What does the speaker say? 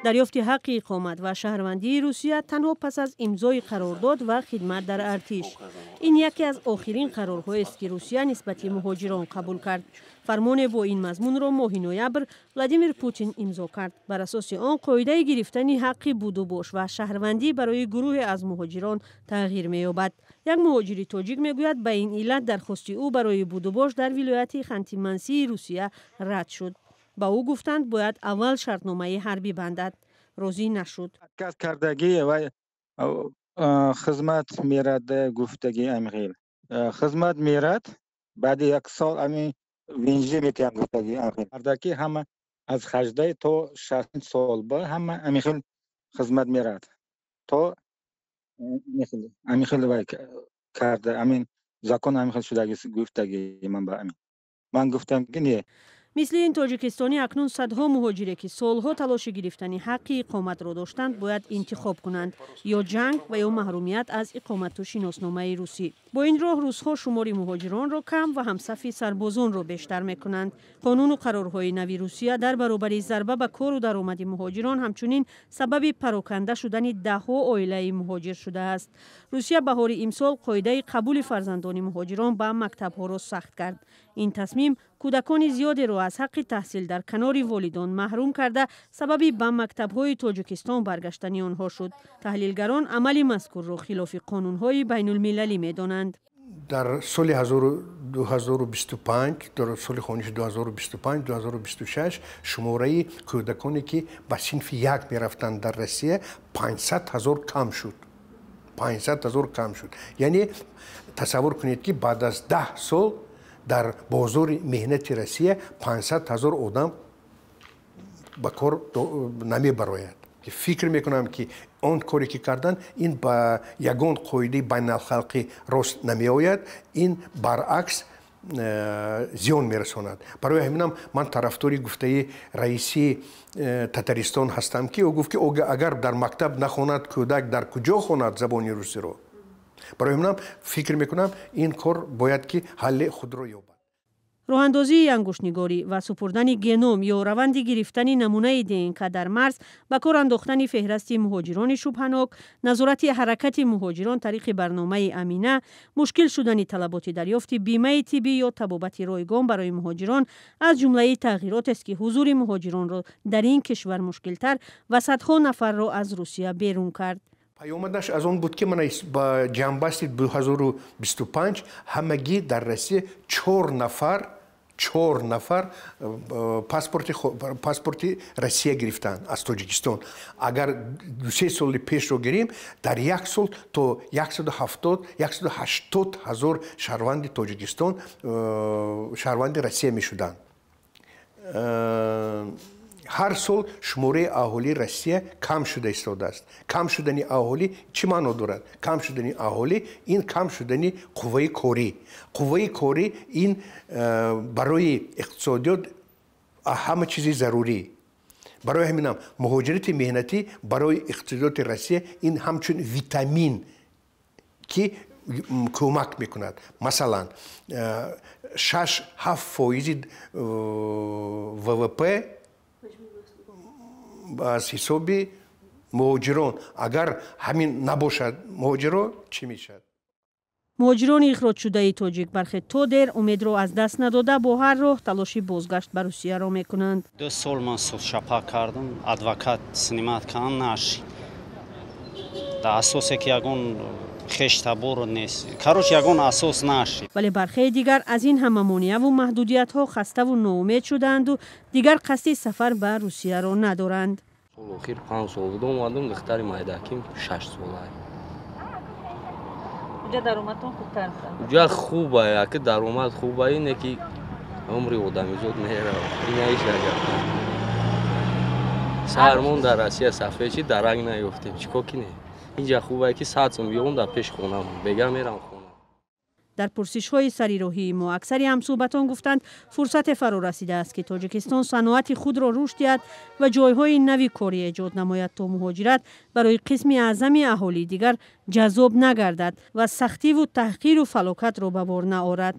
Дарёфти ҳаққи иқомат ва шаҳрвандии Русия танҳо пас аз имзои қарордод ва хидмат дар артиш. Ин яке аз охирин қарорҳоест, ки Русия нисбати муҳоҷирон қабул кард. Фармоне бо ин мазмунро моҳи ноябр Владимир Путин имзо кард. Бар асоси он, қоидаи гирифтани ҳаққи будубош ва шаҳрвандӣ барои гурӯҳе аз муҳоҷирон тағйир меёбад. Як муҳоҷири тоҷик мегӯяд, ба ин иллат дархости ӯ барои будубош дар вилояти Ханти-Мансии Русия рад шуд. Ба ӯ гуфтанд, бояд аввал шартномаи ҳарбӣ бандад. Розӣ нашуд. Отказ кардагӣ ва хизмат мерад гуфтагӣ, амхел хизмат мерад, баъди як сол ами ВНЖ метиҳам гуфтагӣ. Амхел мардаки ҳама аз 18 то 60 сол ба ҳама амихел хизмат мерад, то амихел вай карда, амин закон амихел шудаги гуфтагӣ. Ман ба амин ман гуфтам, ки не. Мисли ин тоҷикистонӣ акнун садҳо муҳоҷире, ки солҳо талоши гирифтани ҳаққи иқоматро доштанд, бояд интихоб кунанд: ё ҷанг ва ё маҳрумият аз иқомату шиносномаи русӣ. Бо ин роҳ русҳо шумори муҳоҷиронро кам ва ҳамсафи сарбозонро бештар мекунанд. Қонуну қарорҳои нави Русия дар баробари зарба ба кору даромади муҳоҷирон, ҳамчунин сабаби пароканда шудани даҳҳо оилаи муҳоҷир шудааст. Русия баҳори имсол қоидаи қабули фарзандони муҳоҷирон ба мактабҳоро сахт кард. Ин тасмим кӯдакони зиёдеро аз ҳаққи таҳсил дар канори волидон маҳрум карда, сабаби ба мактабҳои Тоҷикистон баргаштани онҳо шуд. Таҳлилгарон амали мазкурро хилофи қонунҳои байнулмилалӣ медонанд. Дар соли 2025, дар соли хониши 2025 2026, шумораи кӯдаконе, ки ба синфи як мерафтанд дар Россия, 500 ҳазор кам шуд, 500 ҳазор кам шуд. Яъне тасаввур кунед, ки баъд аз 10 сол дар бозори меҳнати Россия 500 ҳазор одам ба кор намебарояд. Фикр мекунам, ки он коре, ки карданд, ин ба ягон қоидаи байналхалқӣ рост намеояд, ин баръакс зиён мерасонад. Барои ҳаминам ман тарафдори гуфтаи раиси Татаристон ҳастам, ки ӯ гуфт, ки агар дар мактаб нахонад кӯдак, дар куҷо хонад забони русиро? Барои ҳаминам фикр мекунам, ин кор бояд ки ҳалли худро ёбад. Роҳандозии ангуштнигорӣ ва супурдани геном ё раванди гирифтани намунаи ДНК дар марз, ба кор андохтани феҳрасти муҳоҷирони шубҳанок, назорати ҳаракати муҳоҷирон тариқи барномаи Амина, мушкил шудани талаботи дарёфти бимаи тиббӣ ё табобати ройгон барои муҳоҷирон аз ҷумлаи тағйиротест, ки ҳузури муҳоҷиронро дар ин кишвар мушкилтар ва садҳо нафарро аз Русия берун кард. Паёмадаш аз он буд, ки мана ба ҷамъбасти 2025 ҳамагӣ дар Россия чор нафар, чор нафар паспорти Россия гирифтанд аз Тоҷикистон. Агар 2-3 соли пешро гирем, дар як сол то 170, 180 ҳазор шаҳрванди Тоҷикистон шаҳрванди Россия мешуданд. Ҳар сол шумораи аҳолии Россия кам шуда истодааст. Кам шудани аҳолӣ чӣ маъно дорад? Кам шудани аҳолӣ — ин кам шудани қувваи корӣ. Қувваи корӣ — ин барои иқтисодиёт ҳама чизи зарурӣ. Барои ҳаминам муҳоҷирати меҳнатӣ барои иқтисодиёти Россия ин ҳамчун витамин, ки кӯмак мекунад. Масалан, 6-7 фоизи ВВП аз ҳисоби муҳоҷирон. Агар ҳамин набошад, муҳоҷиро чӣ мешавад? Муҳоҷирони ихроҷшудаи тоҷик бархе то дер умедро аз даст надода, бо ҳар роҳ талоши бозгашт ба Русияро мекунанд. 2 сол ман судшапа кардам, адвокат снимать кардам, нашид. Дар асосе ки ягон хештабор нест, короче, ягон асос нашид. Вале бархеи дигар аз ин ҳама монеаву маҳдудиятҳо хаставу ноумед шудаанду дигар қасди сафар ба Русияро надоранд. Сол охир 5 сол буд омадам, духтари майдаким 6 сола. Уҷа даромадтон хубтар? Уҷа хуба, яки даромад хуба, ине ки умри одамизод меравад. Инаиш агар сармон дар Россия сафед чи дарак наёфтем, чӣ кор кинем? Инҷа хубае, ки 100 сум биём, дар пеш хонам бега мерам хона. Дар пурсишҳои сари роҳии мо аксари ҳамсӯҳбатон гуфтанд, фурсате фаро расидааст, ки Тоҷикистон саноати худро рушд диҳад ва ҷойҳои нави корӣ эҷод намояд, то муҳоҷират барои қисми аъзами аҳолӣ дигар ҷаззоб нагардад ва сахтиву таҳқиру фалокатро ба бор наорад.